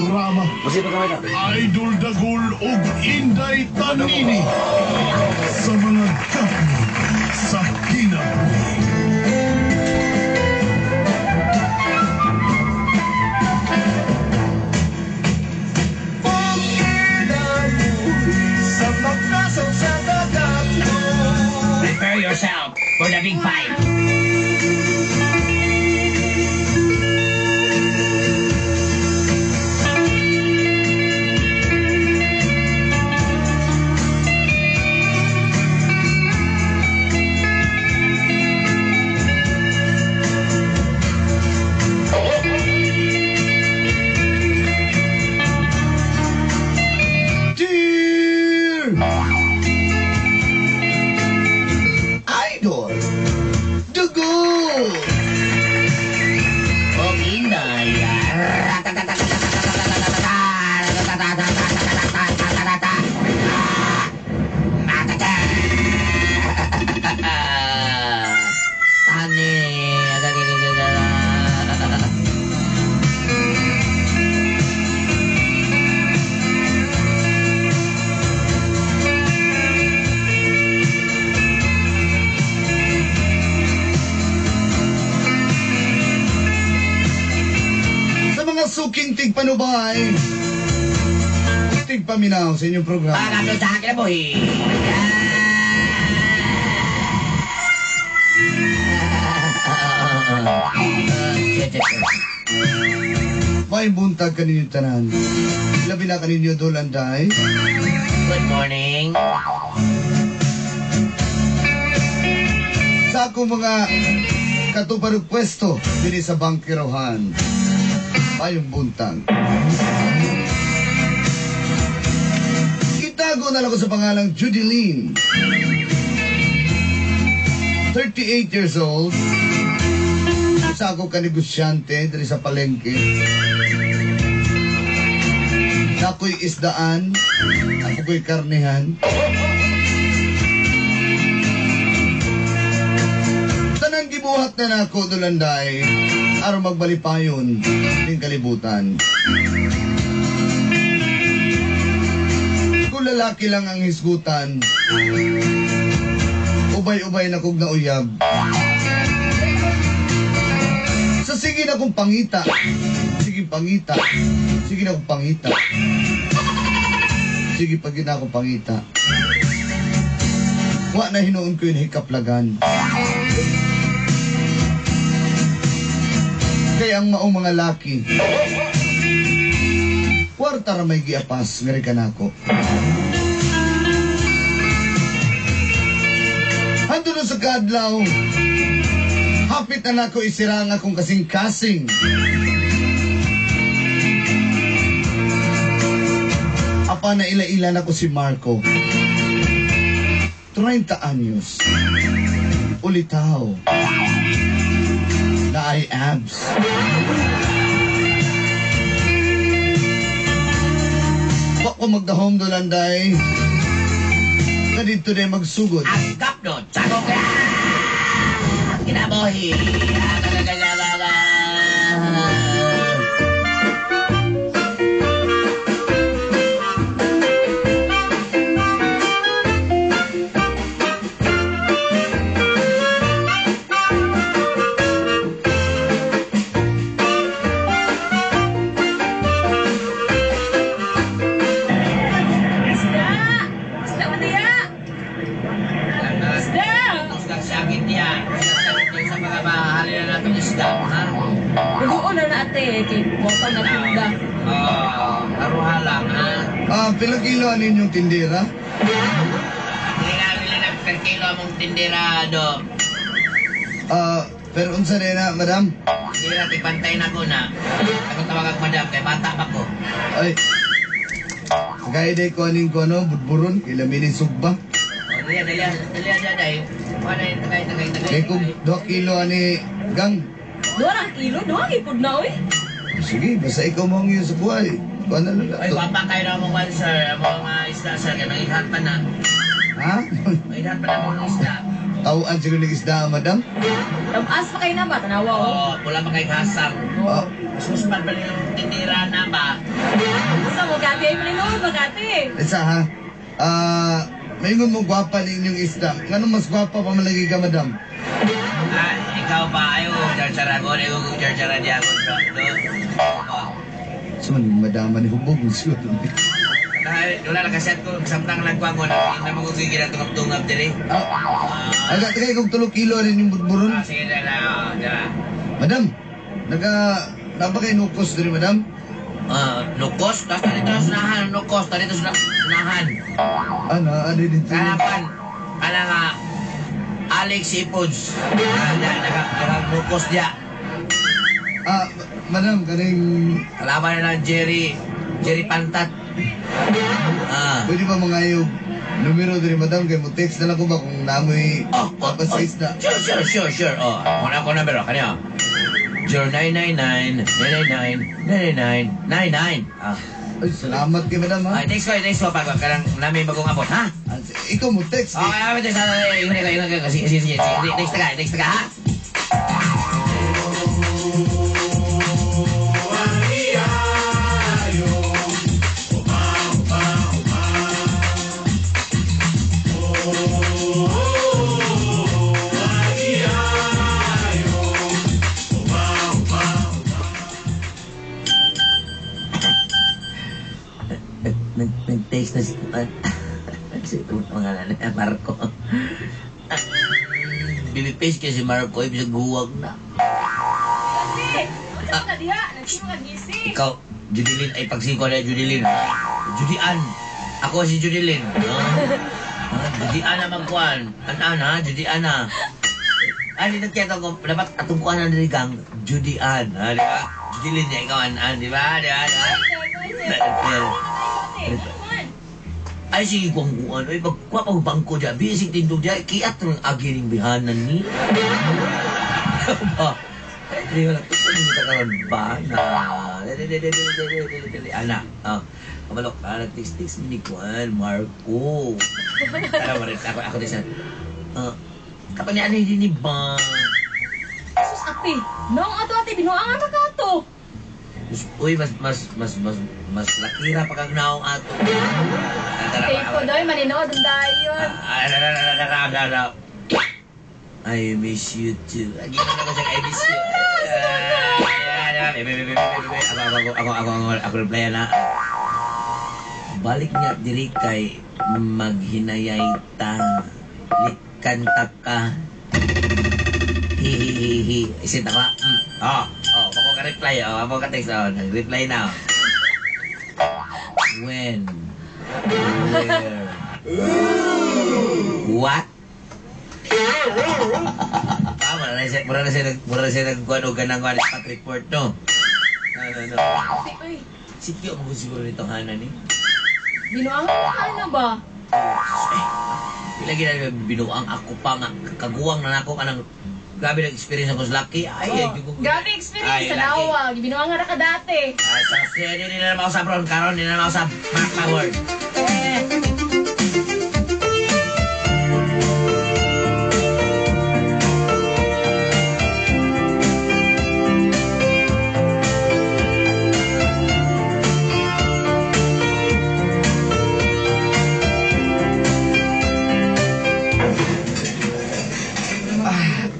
drama. Idol Dagul ug Inday Tanini sa mga gapno sa kinabuhi. Prepare yourself for the big fight. Dear Idol Dagul! Og Inday. Tani. Sa mga suking tigpanubay, tigpaminaw sa inyong programa. Pagkatlo sa kinabuhi. May buntag kaninyo tanan. Labi na kaninyo Dolanday. Good morning. Sa akong mga katuparog pwesto dini sa Bangkirohan. Mayong buntag. Itago na lang ko sa pangalang Judy Lynn. 38 years old. Isa ako kanegosyante diri sa palengke. Ako'y isdaan, ako ko'y karnehan. Tanan gibuhat na nako Dolanday, aron magbalipayon ning kalibutan. Kung lalaki lang ang hisgutan, ubay-ubay na kog nauyab. Sa sige na kong pangita, sige pangita, sige na kong pangita. Sige pag na akong pangita. Wa na hinuon ko yun hikaplagan. Kaya ang maong mga laki, kwarta ra may giapas, ngari ka nako. Hando na sa kaadlaw, hapit na nako isira ang akong kasing-kasing. Apa na ila-ila na ko si Marco. 30 anyos. Ulitaw. Na ay abs. Wa ko magdahom Dolanday. Na dito na magsugod. Ang gapno sa akong kinabuhi. Isda! Isda man diya! Isda! Isda sakit niya. Sa mga bahali na natong isda. Ha? Dugoon na na ate, kay botol na tinda. Oh, karuha lang, ha? Ah, pila kilo ang inyong tindera? Dili na per kilo among tindera, do. Ah, pero unsa na na, madam? Tindera, tipantay na ko na. Ako tawag ak madam, kay bata pa ko. Ay, kaya day ko aning ko ano, budburon, ilaminin sugba. Oh, dali, dali, dali, dali, dali. Wala yung tagay, tagay, tagay. Kay kung 2 kilo ani gang. Duha ra kilo, duha gipod na oy. Sige, basta ikaw mo ang iyong sa buhay. Kuha na lang. Ay, papa kayo na mong one, sir. Ang mga isda, sir. Kaya mangidhat pa na. Ha? Mangidhat pa na mong isda. Tawaan siguro ng isda, madam? Tamas pa kayo na ba? Tanawa oh. Oo, pula pa kay kasang. Ah, Suspan pa rin yung tindera na ba? ate, ay maninood ba ate? Isa ha. Maingon mo gwapa ninyong isda. Ngano mas gwapa pa malagi ka, madam? Ah, ikaw ba? Ayaw kong charchara ko. Ayaw kong charchara niya ako. Do. Sa man, madama ni hubog. Siguro. Wala na kaset ko. Samtang nagkuhan ko. Nakita mo kung ginatungap-tungap diri. Ah, aga, tagay kong 3 kilo rin yung budburon. Ah, sige, dala. Dala. Madam, napa kay nukos diri, madam? Ah, nukos? Tapos dito na sunahan. Nukos. Dito sunahan. Ano, ano dito? Kanapan. Kana nga. Alex Seafoods. Naka-nukos niya. Ah, madam, kaning Kalaban na lang Jerry. Jerry Pantat. Ah. pwede ba mga yung numero diri, madam? Kay mo text na lang ko ba kung namoy Oh, dapat sa isda. Sure. Oh, ako na numero. Kanyo. 0999 999 999 99. Ah. Ay, salamat kay madam, ha? Ay, text ko pag kanang namin bagong abot, ha? Ah, ikaw mo text. Okay, okay, text. Yun ka. Sige. Text ka, ha? Nag-text na si Tuan. Si Tuan mga na Marco. Bilipis kasi Marco, ibig guwag na. Ate, ano ka diha? Nagsimo ka gising. Ikaw, Judilyn, ay pagsiko na Judilyn. Judian. Ako si Judilyn. No? Judian na magkuhan. An-an ha, Judian na. Ay, nagkita ko, dapat atong kuhan na diri kang Judian. Ha, di ba? Judilyn niya, ikaw an-an, di ba? Di ba? Di ba? Ay, sige kung kuhan. Ay, pagkuha pag bangko dyan, bisig tindog dyan, kiat ng agiring bihanan ni. Ba? Ay, di wala. Ito ka karon ba? Na, dali, ana. Ah, kabalok ka, nag-text-text ni Kuan, Marco. Tara, marit, ako din sa, kapag niya, ano hindi ni ba? Sus, ate. Noong ato, ate, binuangan ka ka ato. Uy, mas lakira pa kag naong ato. Ate ko doy, maninood ang dayon. I miss you too. Agi na ako siya, I miss you. Ako reply na. Balik niya diri kay maghinayay ta. Likanta ka. Hihihihi. Isin ako. Oh, ako ka reply. Oh, ako ka text. Oh, nag-reply na. When? Where? What? Ah, mura na siya nagkuhan o ganang kuhan spot report, no? No. Ate, uy. Sikyo mo siguro nitong hana ni. Binuangan ka ano ba? Eh, lagi na binuang ako pa nga. Kaguwang na nako kanang grabe nag-experience ako sa laki. Ay, Oh, ay, grabe experience Ay, sa laki. nawag. Binuangan ra ka dati. Ay, sa hindi na mausap ron. Karon, hindi na mausap. Mark my word. Eh.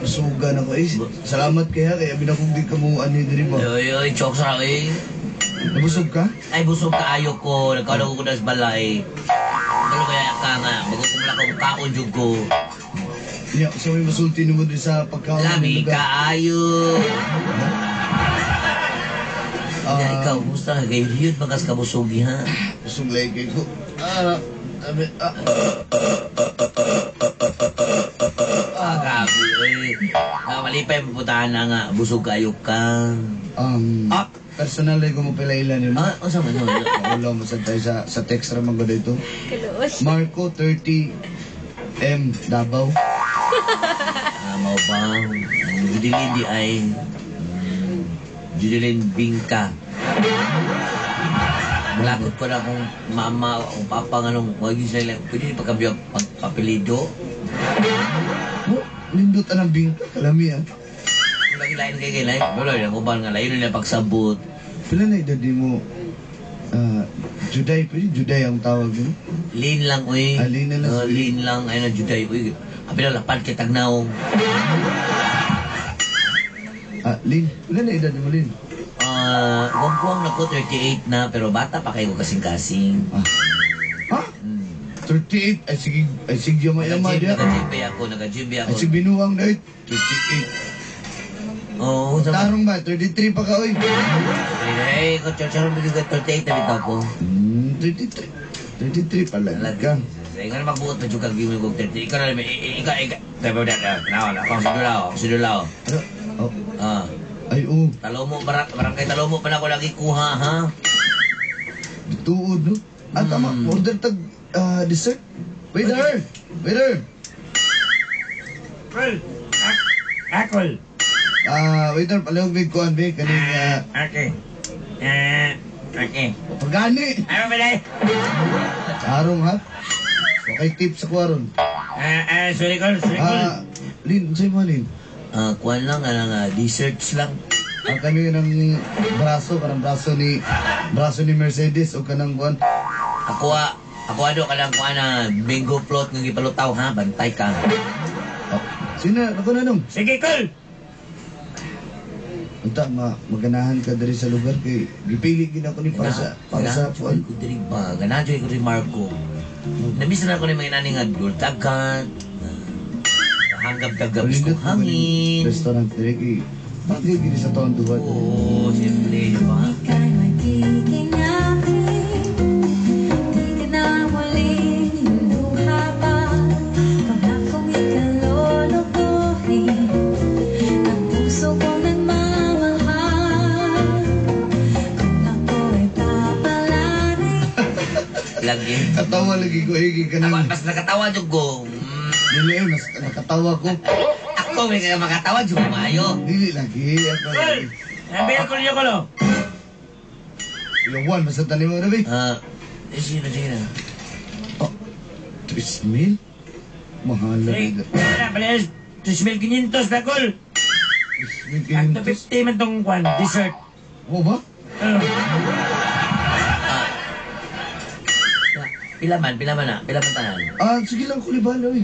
Suga na ko eh. Salamat kaya, kaya binakong di ka mo ano diri ba? Oy, oy, chokes ra, oy. Nabusog ka? Ay, busog kaayo ko. Nagkaon ko na sa balay. Pero kaya ka nga, bago kumula ko, kaon jud ko. Nya, sa may masulti nimo diri sa pagkaon. Lami ng lugar. kaayo. Ah, Nya, ikaw, kumusta ka? Kayo yun, bagas ka busogi, ha? Busog lagi kay ko. Ah, sabi, ah, Ah, grabe, oy. Ah, malipay mo putahan na nga. Busog kayo ka. Um, Ah! Personal ay ko mapilailan yun. Ah, unsa man yun? Wala mo sa tayo sa text ra man gud ito. Kaluos. Marco 30 M Davao. Ah, mao ba? Judilyn di ay Judilyn Bingka. Malakot ko na akong mama o akong papa nga nung wag yun sila. Pwede pa kami pagpapilido. Mo, nindot anang bingka kalami ah. Lagi lain kay kay lain. Wala lang uban nga lain nila pagsabot. Pila na edad mo, Juday, pwede Juday ang tawag yun. Lin lang, uy. Ah, Lin na lang. Oh, Lin lang. Ayun na, Juday, uy. Kapila, lapad kay Tagnaw. Ah, Lin. Wala na edad mo, Lin. Ah, guwang-guwang na ko, 38 na, pero bata pa kayo kasing-kasing. Ah. Ha? 38? Ay, sige, ay, sige, yama-yama diya. Nag-gym ako, nag-gym ako. Ay, sige, binuwang na 38. Oo, sama. Tarong ba? 33 pa ka, oy. Eh, ko chacharon bigyan ko 38 na bitaw ko. 33. 33 pala ka. Ikaw na magbuot na juga gawin ko 30. Ikaw na ikaw ikaw. Tayo ba na? Na, akong sudulaw, sudulaw. Ano? Oh. Ah. Ay, oo. Talomo, barangay Talomo pa na ako lagi kuha, ha? Tuod, no? Ah, tama. Order tag dessert. Waiter! Waiter! Well, akol. Ah, waiter, palihog may kuan, be. Kaning, Okay. Okay. Pagani! Ano ba na? Sarong, ha? Okay, tip sa kuwaron. Sorry, Col. Sorry, Col. Ah, Lin, sa'yo mo, Lin? Ah, kuan lang, anang desserts lang. Ang kami ng braso, parang braso ni Mercedes o kanang kuan. Ako, ako ano ka lang kuan na bingo float ng gipalutaw, ha? Bantay ka. Oh, sino? Ako na nung. Sige, Col. Unta, maganahan ka diri sa lugar kay gipili gid ako ni para sa kuan. Ko diri ba? Ganahan ko diri Marco. Namiss na ako ni mga nani nga dultagan. Hanggab-gagab ko hangin. Restaurant diri kay bagay gid sa taon duha. Oo, siyempre, di ba? Ika'y magiging akin, di ka na muling luluha pa. Pangakong ikalolokohin, ang puso kong nagmamahal. Kung ako'y papalarin. Lagi. Katawa lagi ko, higi ka Ako, nang. mas nakatawa jud ko. Dili, mas nakatawa ko. Ako, may makatawa jud ko maayo. Dili lagi, ako lagi. Ang ko niyo, Col. Yung one, basta tanim mo, Rabi. Ah, sige na, sige na. Oh, 3,000? Mahal na Sige, rin. wala, pala, 3,500 na, Col. 3,500? At 250 man tong kwan, dessert. Oo ba? Pila man na, pila man tanan. Ah, sige lang, kulibala, uy.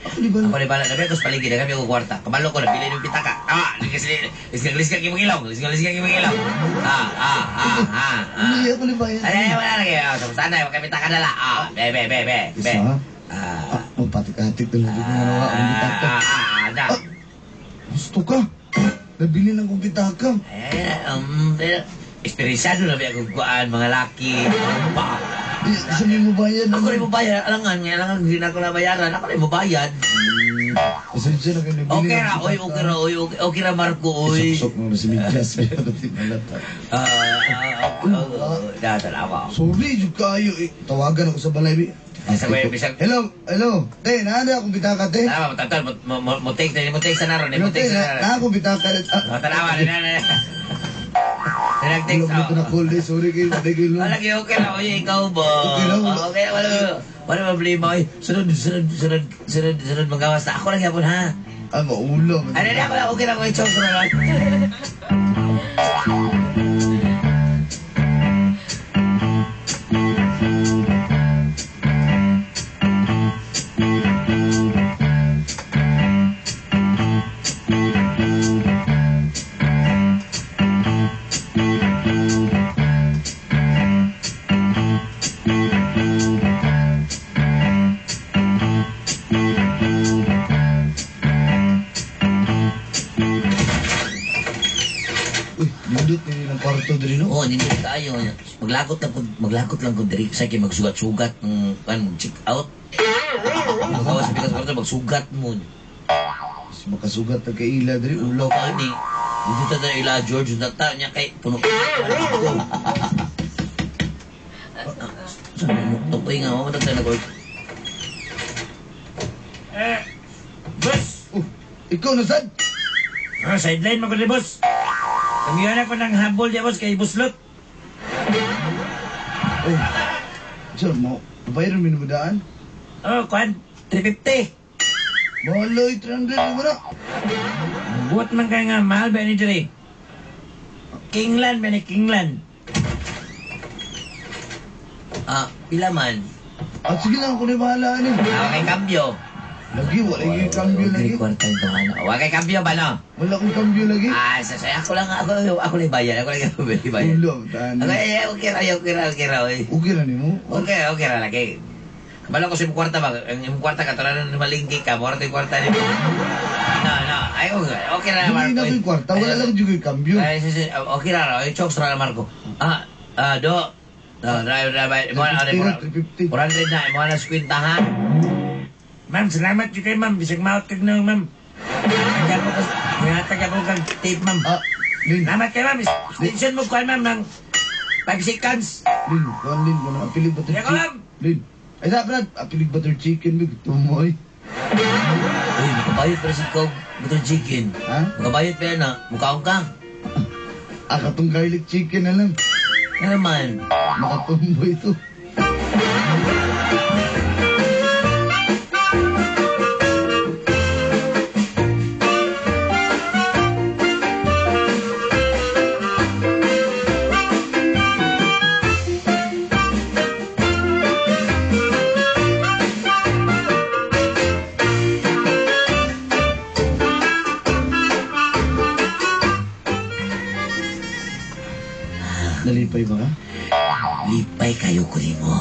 Ako libala. Ako libala, nabi ako sa paligid, nabi ako kwarta. Kabalo ko, nabili ng pitaka. Ah, lisgang-lisgang imong ilaw, lisgang-lisgang imong ilaw. Ah, ah, ah, ah, ah. Hindi ako libaya. Ay, ay, wala lagi. Ah, sa sana, wag kami pitaka dala. Ah, be, be, be, be, be. Isa? Ah. Ah, magpatik-atik na lang. Hindi ko nga akong pitaka. Ah, ah, ah, Ah, gusto ka. Nabili lang kong pitaka. Eh, esperensyado na ba akong kuhaan, mga laki. Pa. Eh, sabi mo bayad. Ako rin mo bayad. Alangan, alangan, hindi na ako nabayaran. Ako rin mo bayad. Pasensya na kayo, nabili Okay lang ra, si oy, Tata. okay ra, oy, okay, okay ra, Marco, oy. Isok-sok mo na si Midyas. Pero di malata. Ah, ah, ah, Sorry, jud kayo. Eh, tawagan ako sa balay. Bi. Hello, hello. Te, naana akong pitaka, te. Tama, tatal, mo take na, mo take sa naron, Hello, mo te, take sa naron. naa akong pitaka. Ah, Tanawa, na, na, na. Nag-text, Wala ko na call, eh. Sorry kayo, patay kayo. Wala kayo, okay lang. Oy, ikaw ba? Okay lang, wala. Okay, wala. Wala problema. Oy, sunod, sunod, sunod, sunod, sunod, magawas na. Ako lang yapon, ha? Ah, maulo. Ano na, ako lang, okay lang, okay, chok, lang. Uy, nindot ni nilang kwarto diri, no? Oo, nindot tayo. Maglakot lang ko diri. Sa kay magsugat-sugat ng kan mag-check out. Magawa sa bigas kwarto, magsugat mo. Mas makasugat na kay ila diri, ulaw ka ni. Dito ta ila George nata niya kay puno. Sa nuktok nga mo tagta nag Eh, boss. Oh, ikaw na sad. Ah, sideline mo ko ni boss. Kamiyan ako ng habol niya, boss, kay Buslot. Oh, sir, mo, bayaran mo na daan? Oh, kuan, 350. Maloy, 300 mo na. Buot man kaya nga, mahal ba ni diri? Kingland ba ni Kingland? Ah, pila man. Ah, sige lang, ako na bahala ani. Ah, kay kambyo. Lagi, wala yung kambyo lagi. Kwarta ito, ano. Wa kay kambyo ba, no? Wala akong kambyo lagi. Ah, sa saya ako lang, ako lang bayad. Ako lang bayad. Ulo, taan. Ako, eh, okay ra, okay ra, okay ra, oy. Okay ra nimo? Okay, okay ra lagi. Kabalo ko sa imong kwarta ba? Ang imong kwarta katulad ng malingki ka, mura yung kwarta nimo. No, no, ay, okay, okay ra, Dili Marco. na ko'y kwarta, wala lang jud ko'y kambyo. Ay, okay ra, oy, chokes ra, Marco. Ah, do. No, drive, drive, mo na, 350. 400 na, mo na 50 ha. Ma'am, salamat yun kay ma'am. Bisag maot kag na, ma'am. Ngatag ako kag tape, ma'am. Ah, Lin, Salamat kay ma'am. Extension mo kuan, ma'am, ng 5 seconds. Lin, kuan Lin, kuan apilig butter Kaya ko, chicken. ma'am. Lin, ay sa Brad, apilig butter chicken, big tumoy. Uy, makabayot pa si Kog butter chicken. Ha? Makabayot pa yan ha. Mukhaong ka. Ah, katong garlic chicken na lang. Ano naman? Makatumboy ito. Nalipay ba ka? Lipay kayo ko mo.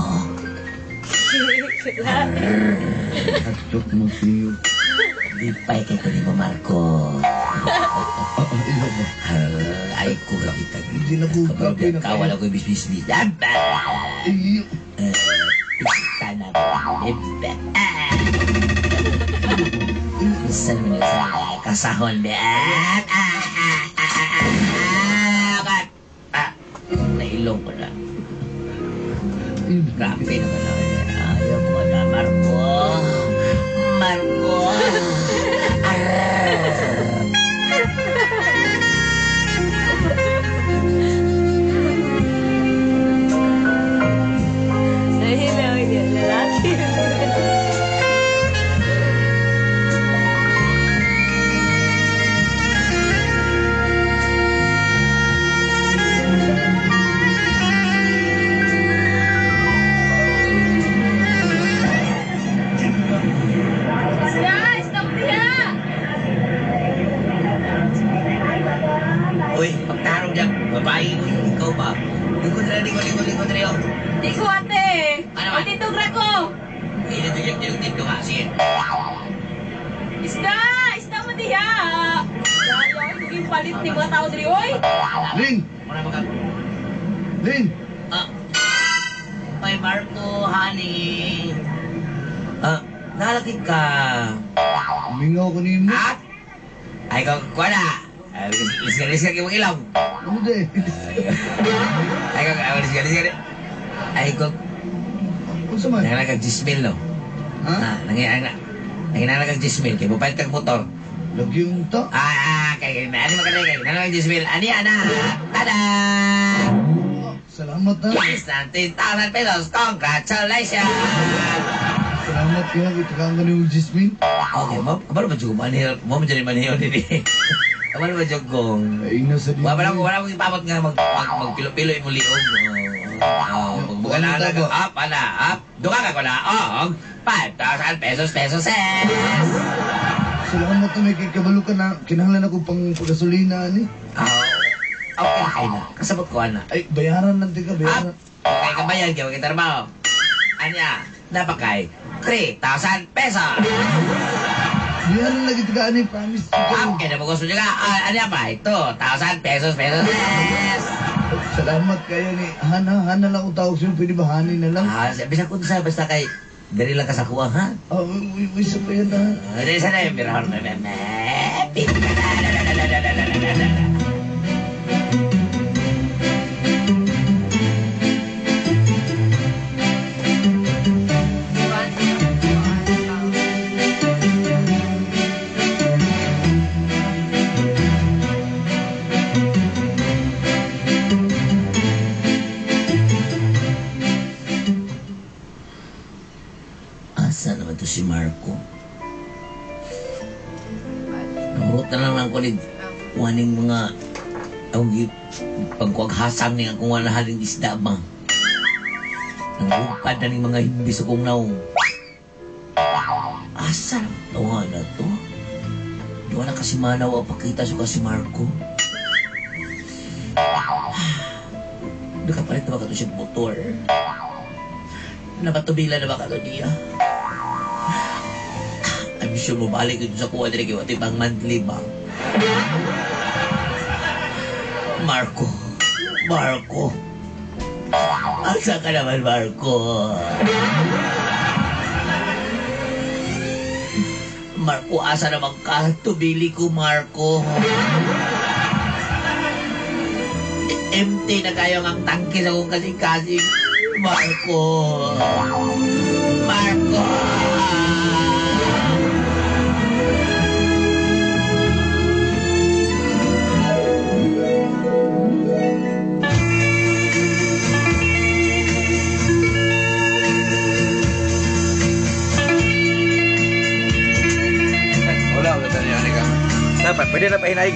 Katok mo siyo. Lipay kayo ko mo, Marco. Ah, ilaw ba? Ay ko gakita. Hindi na ko kapoy na Kawal ako yung bisbis-bis. Aba! Iyo. Sana. Minsan mo na sa kasahon. Nailong ko na. Grabe naman ako. Ayaw ko na, Marco. Marco. Arr. Hello, lalaki. Guys, stop diha! Uy, pagtarong dyan, babae mo, ikaw pa. Likod na, likod, likod, likod, likod. Di ko ate. Ano ba? Matindog ra ko. Hindi na ito yung ka. Sige. Isda! Isda mo diha! Daya, kung palit ni mga tao diri, oy! Lin! Muna magka... Lin! Ah. Ay, Marco, honey. Ah, nalaki ka. Mingaw ko nimo. Ah! Ay, ikaw, kuha na. Lisga, lisga, kayo mag-ilaw. Ano de? Ay, ikaw, lisga, lisga. Ay, ikaw, Unsa man? nanginala kag 10,000, no? Ha? Ah, nanginala kag 10,000, kay bupalit kag motor. Lagi yung ta. Ah, kay, ano ba kay, nanginala kag 10,000. Ani, ana? Tada! Salamat ha. It's 19,000 pesos. Congratulations! Salamat kaya itakaan ka ni Jasmine. Okay, mo, kabalo ba jud manihil? Mo man jud manihil dinhi. Kabalo ba jud kong Ay na sa wala wala wala mo ipamot nga mag mag magpilo-pilo imong liog. Oh, magbuka na Ano na ba? up ana up. Duka ka ko na og 5,000 pesos pesos. Salamat na may kikabalo ka na. Kinahanglan ako pang pagasolina ani. Oh, okay na kay na. Kasabot ko ana. Ay, bayaran lang tika, Up. bayaran. Okay ka ba yan? Kaya kita trabaho. Anya, napakay 3,000 pesos. Bayaran lagi tika ani, promise. Up, kaya na mo gusto ka. Ah, anya pa, 2,000 pesos pesos. Salamat kayo ni Hana. Hana lang akong tawag sa'yo. Pwede ba Hani na lang? Ah, bisa kun sa basta kay diri lang ka sa kuha ha. Ah, uy, uy, isa pa yan ha. Ah, diri sa na mirahor na me. Asa naman to si Marco? Namurot na lang ako ni waning mga ang pagkuwaghasang ni akong wala haling isda ba. Nangupad na ning mga himbis akong naong. Asa na na to? Duha na kasi manaw ang pakita sa si Marco. Nakapalit na ba ka to siya motor? Napatubila na ba ka to niya? I'm sure mabalik ito sa kuha diri kay wati pang monthly ba? Marco. Marco. Asa ka naman, Marco? Marco, asa naman ka? Tubili ko, Marco. Empty na kayo ang tangke sa kong kasing-kasing. Marco. Marco! Wala, wala tayo. Dapat, pwede na pahinay.